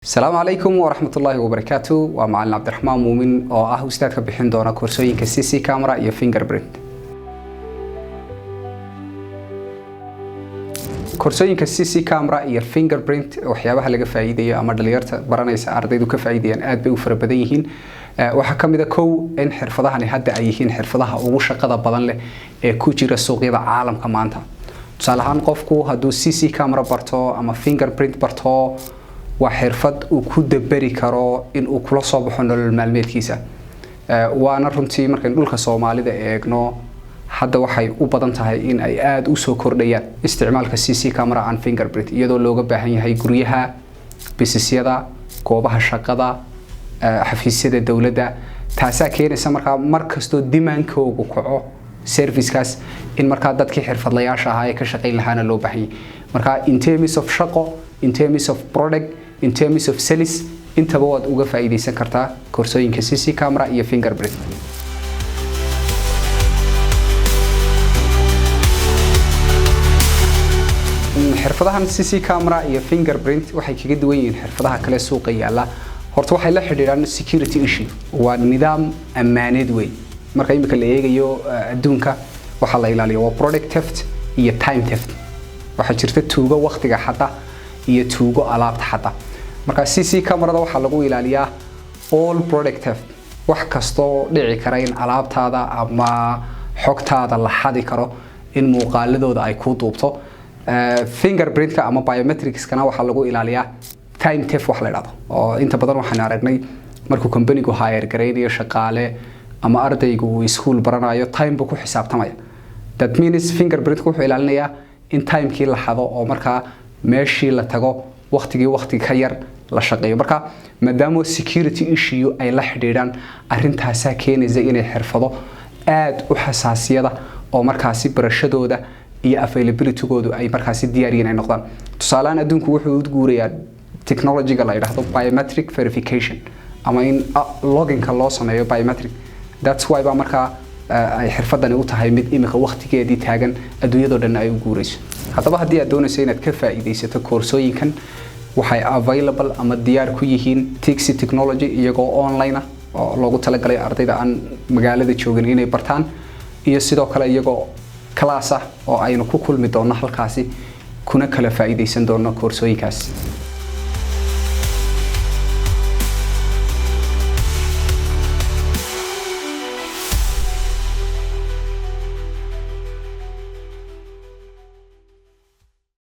Asalaamu calaykum waraxmatullaahi wabarakaatu. Waa macalin Cabdiraxmaan Muumin oo ah ustaadka bixin doona koorsooyinka CC camera iyo fingerprint. Koorsooyinka CC camera iyo fingerprint, waxyaabaha laga faa'iidayo ama dhalinyarta baranaysa, ardaydu ka faa'iidayaan, aad bay u fara badan yihiin. Waxaa ka mid a, kow, in xirfadahani hadda ay yihiin xirfadaha ugu shaqada badan leh ee ku jira suuqyada caalamka maanta. Tusaale ahaan, qofku hadduu CC camera barto ama fingerprint barto, waa xirfad uu ku daberi karo in uu kula soo baxo nolol maalmeedkiisa. Waana runtii, markaynu dhulka Soomaalida eegno, hadda waxay u badan tahay in ay aada usoo kordhayaan isticmaalka CC camera and fingerprint, iyadoo looga baahan yahay guryaha, bisisyada, goobaha shaqada, xafiisyada dowladda. Taasaa keenaysa markaa mar kastoo demandkoogu kaco servicekaas, in markaa dadkii xirfadlayaasha ahaa ee ka shaqayn lahaana loo baahanyay. Marka in terms of shaqo, in terms of product, in terms of sales, intaba waad uga faa'iidaysan kartaa koorsooyinka CC camera iyo fingerprint. Xirfadahan CC camera iyo fingerprint waxay kaga duwan yihiin xirfadaha kale suuqa yaalla, horta waxay la xidhiidhaan security issue, waa nidaam ammaaneed wey. Marka imika la eegayo adduunka, waxaa la ilaaliya waa product theft iyo time theft. Waxaa jirta tuugo waqtiga xada iyo tuugo alaabta xada. Marka CC camerada waxaa lagu ilaaliyaa all product theft, wax kastoo dhici kara in alaabtaada ama xogtaada la xadi karo, in muuqaaladooda ay ku duubto. Fingerprintka ama biometricskana waxaa lagu ilaaliyaa time theft wax la idhahdo, oo inta badan waxaan aragnay markuu companygu hire garaynayo shaqaale ama ardaygu uu iskuul baranayo, time buu ku xisaabtamaya. That means fingerprintku wuxuu ilaalinayaa in timekii la xado oo markaa meeshii la tago waqtigii waqti ka yar la shaqeeyo. Marka maadaama security issue ay la xidhiidhaan, arrintaasaa keenaysa inay xirfado aada u xasaasiyada oo markaasi barashadooda iyo availabilitygoodu ay markaasi diyaariyin ay noqdaan. Tusaalehaan, adduunku wuxuu u guurayaa technologyga la yidhaahdo biometric verification, ama in loginka loo sameeyo biometric. That's why baa markaa ay xirfadani u tahay mid imika waqtigeedii taagan, adduunyadoo dhan ay u guurayso. Haddaba haddii aad doonayso inaad ka faa'iidaysato koorsooyinkan, waxay available ama diyaar ku yihiin Tixi Technology, iyagoo online ah oo loogu talagalay ardayda aan magaalada joogin inay bartaan, iyo sidoo kale iyagoo class ah oo aynu ku kulmi doonno halkaasi, kuna kala faa'iidaysan doonno koorsooyinkaas.